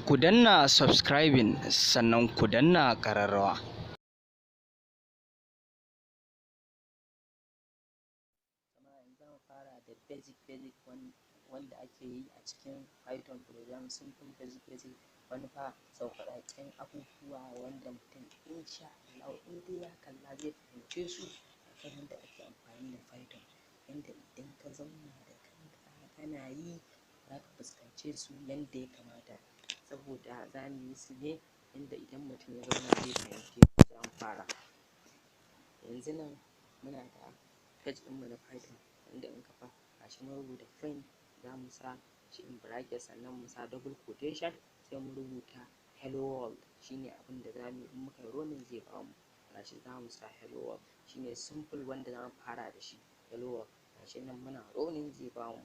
Ku danna subscribing, sannan ku danna ƙararrawa. Jama'a, yanzu za mu fara da basic basic wanda ake yi a cikin Python program, simple basic basic, wani fa sauƙaƙƙen abubuwa wanda mutum insha Allahu in dai ya kalla zai fahimce su akan yadda ake amfani da Python, yanda idan ka zauna da kanka kana yi, za ka fuskance su yanda ya kamata, saboda za mu yi su ne yanda idan mutum ya zauna zai fahimce su. Za mu fara yanzu. Nan muna da page ɗinmu na Python, wanda in ka fa gashi mun rubuta print, za mu sa shi in bracket, sannan mu sa double quotation, sai mu rubuta "Hello world". Shine abin da za mu yi. In muka yi running, zai bamu. Gashi za mu sa "Hello world". Shine simple wanda za mu fara da shi, "Hello world". Gashi nan muna running, zai bamu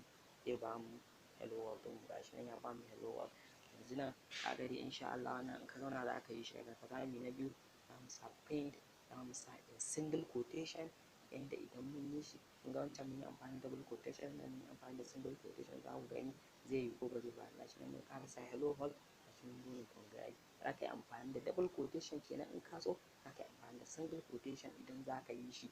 "Hello world" ɗin. Gashi nan ya bamu "Hello world". Yanzu nan ka ga dai insha Allah wannan in ka zauna za ka yi shi daga. Za mu yi na biyu. Za mu sa print, za mu sa in single quotation, yanda idan mun yi shi, kun ga wancan mun yi amfani da double quotation, nan mun yi amfani da single quotation, za ku gani zai yi ko ba zai ba. Gashi nan mun ƙara sa "Hello world". Gashi mun nuna, kun ga yayi. Za ka yi amfani da double quotation kenan in ka so, za ka yi amfani da single quotation idan za ka yi shi.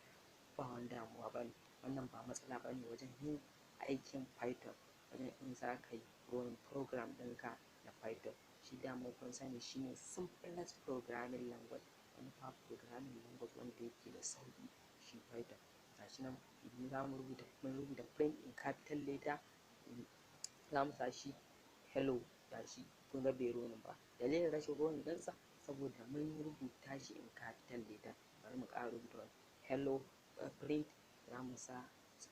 Ba wani damuwa ba ne wannan, ba matsala ba ne wajen yin aikin Python, wajen in za ka yi running program ɗinka na Python. Shi daman kun sani shine simplest programming language, wani fa programming language wanda yake da sauƙi, shi Python. Gashi nan idan za mu rubuta, mun rubuta print in capital letter, za mu sa shi "Hello". Gashi kun ga bai running ba. Dalilin rashin running ɗinsa, saboda mun rubuta shi in capital letter. Bari mu ƙara rubuta wani hello, print, za mu sa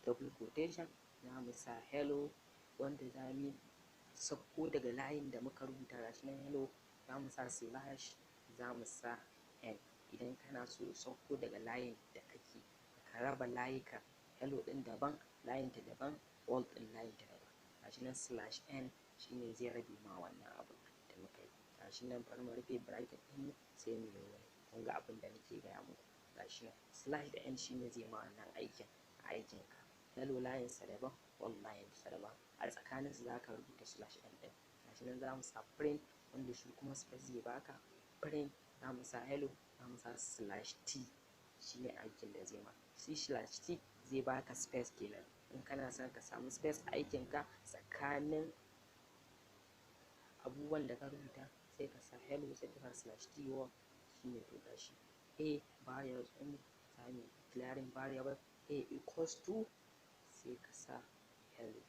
double quotation, za mu sa "Hello", wanda za mu sauko daga layin da muka rubuta. Gashi nan "Hello", za mu sa slash, za mu sa n idan kana so ya sauko daga layin da kake, ka raba layukan: "Hello" ɗin daban, layin ta daban, "world" ɗin layin ta daban. Gashi nan slash n shine zai rabe ma wannan abun da muka yi. Gashi nan, bari mu rufe bracket ɗin mu, sai mu yi wani. Kun ga abin da nake gaya muku. Gashi nan slash da n shine zai ma wannan aikin a aikin ka. "Hello" layin sa daban, "world" layin sa daban, a tsakanin su zaka rubuta slash n ɗin. Gashi nan za mu sa print, wanda shi kuma space zai baka. Print, za mu sa "Hello", za mu sa slash t, shine aikin da zai ma shi. Slash t zai baka space kenan in kana son ka samu space a aikin ka tsakanin abubuwan da ka rubuta, sai ka sa "Hello", sai ka sa slash t world shine. To, gashi a variable ɗin, za mu declaring variable a equals to, sai ka sa "Hello".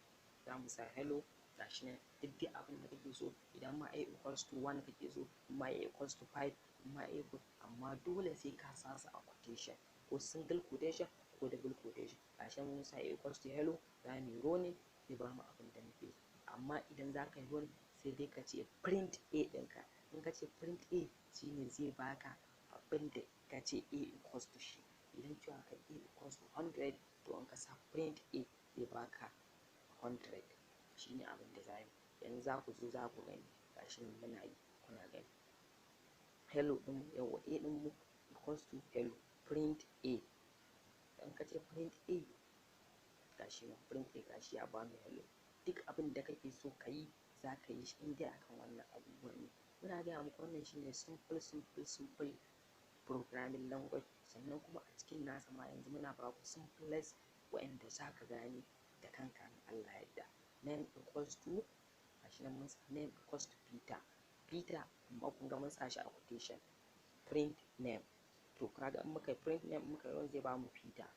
Za mu sa "Hello". Gashi nan, duk dai abin da kake so, idan ma a equals to 1 kake so, in ma a equals to 5, in ma a equal, amma dole sai ka sa su a quotation, ko single quotation ko double quotation. Gashi nan mun sa a equals to "Hello". Za mu yi running, zai bamu abin da muke so. Amma idan za ka yi running, sai dai ka ce print a ɗinka. In ka ce print a, shine zai baka abin da ka ce a equals to shi. Idan cewa ka a equals to 100, to in ka sa print a, zai baka 100. Shine abin da za mu yanzu. Za ku zo za ku gani. Gashi nan muna yi, kuna gani. "Hello" ɗin, yawwa, a ɗin mu equals to "Hello", print a. In ka ce print a, gashi nan print a, gashi ya bamu "Hello". Duk abin da kake so ka yi, za ka yi shi in dai akan wannan abubuwan ne. Muna gaya muku, wannan shine simple simple simple programming language. Sannan kuma a cikin nasa ma yanzu muna ba ku simplest wa'inda za ka gane da kanka in Allah ya yarda. Name equals to, gashi nan mun sa name equals to Peter, Peter, amma kun ga mun sa shi a quotation. Print name. To, kaga in muka yi print name, muka yi run, zai bamu Peter.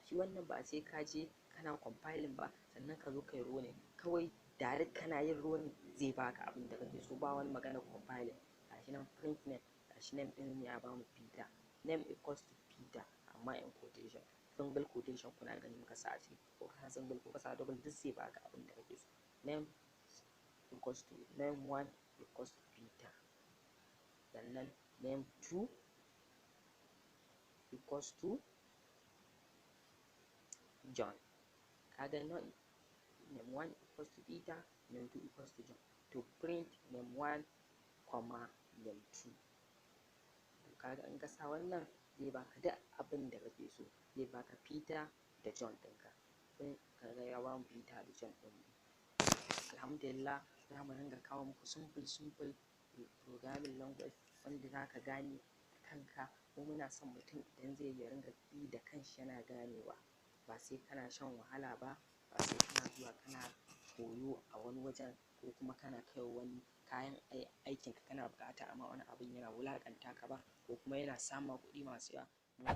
Shi wannan ba sai ka je kana compiling ba sannan ka zo kai running. Kawai direct kana yin running, zai baka abin da kake so, ba wani magana compiling. Gashi nan print name, gashi name ɗin ya bamu Peter. Name equals to Peter, amma in quotation, single quotation, kuna gani muka sa a ciki. Ko ka single ko ka sa double, duk zai baka abin da kake so. Name equals to, name one equals to Peter, sannan name two equals to John. Kaga name one equals to Peter, name two equals to John. To, print name one comma name two. To, kaga in ka sa wannan, zai baka duk abin da kake so, zai baka Peter da John ɗinka. Kaga ya bamu Peter da John ɗin. Alhamdulillah. Za mu ringa kawo muku simple simple programming language wanda za ka gane da kanka. Ko muna son mutum idan zai yi, ya ringa yi da kanshi yana ganewa, ba sai kana shan wahala ba, ba sai kana zuwa kana koyo a wani wajen, ko kuma kana kai wa wani kayan aikinka kana buƙata amma wani abun yana wulaƙanta ka ba, ko kuma yana sama kuɗi masu yawa. Mu